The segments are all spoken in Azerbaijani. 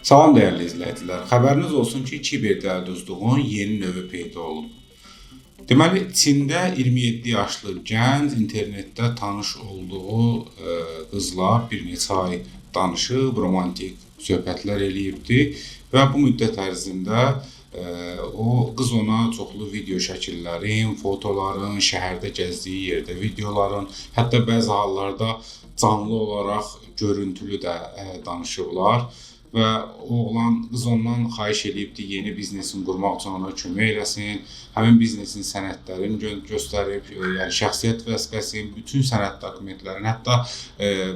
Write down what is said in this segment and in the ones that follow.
Salam dəyərli izləyicilər. Xəbəriniz olsun ki, kiber dələduzluğun yeni növü peyda olub. Deməli, Çində 27 yaşlı gənc internetdə tanış olduğu qızla bir neçə ay danışıb, romantik söhbətlər eləyibdi və bu müddət ərzində o qız ona çoxlu video şəkillərin, fotoların, şəhərdə gəzdiyi yerdə videoların, hətta bəzi hallarda canlı olaraq görüntülü də danışıblar və oğlan qız ondan xahiş eləyibdi yeni biznesini qurmaq üçün ona kömək eləsin. Həmin biznesin sənədlərini göstərib, yəni şəxsiyyət vəsiqəsini, bütün sənəd dokumentlərini, hətta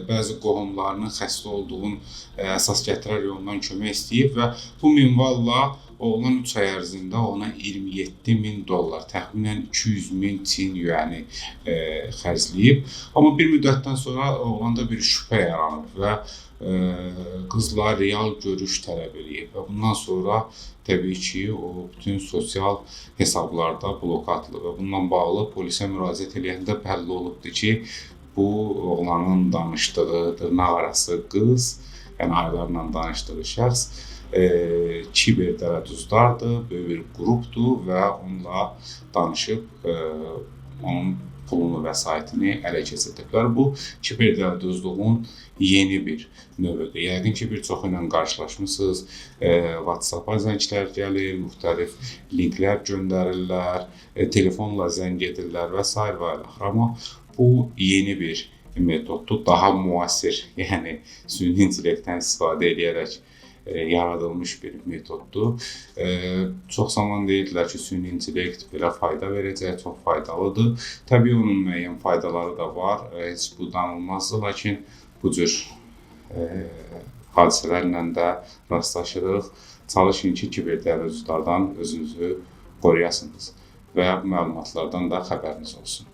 bəzi qohumlarının xəstə olduğunu əsas gətirərək ondan kömək istəyib və bu minvalla oğlan 3 ay ərzində ona 27 min dollar, təxminən 200 min Çin yüəni xərcləyib. Amma bir müddətdən sonra oğlanda bir şübhə yaranıb və qızla real görüş tələb eləyib və bundan sonra təbii ki, o bütün sosial hesablarda blok atılıb və bununla bağlı polisə müraciət eləyəndə bəlli olubdur ki, bu oğlanın danışdığı dırnaqarası qız, yəni aylarla danışdığı şəxs kiber dələduzlardır, böyük bir qrupdur və onunla danışıb onun pulunu, vəsaitini ələ keçirdiblər. Bu kiber dələduzluğun yeni bir növüdür. Yəqin ki, bir çoxu ilə qarşılaşmısınız. WhatsApp-a zənglər gəlir, müxtəlif linklər göndərirlər, telefonla zəng edirlər və sair və ilaxır. Amma bu yeni bir metoddur, daha müasir, yəni süni intellektdən istifadə edərək yaradılmış bir metoddur. Çox zaman deyirdilər ki, süni intellekt belə fayda verəcək, çox faydalıdır. Təbii onun müəyyən faydaları da var, heç bu danılmazdır, lakin bu cür hadisələrlə də rastlaşırıq. Çalışın ki, kiber dələduzlardan özünüzü qoruyasınız və bu məlumatlardan da xəbəriniz olsun.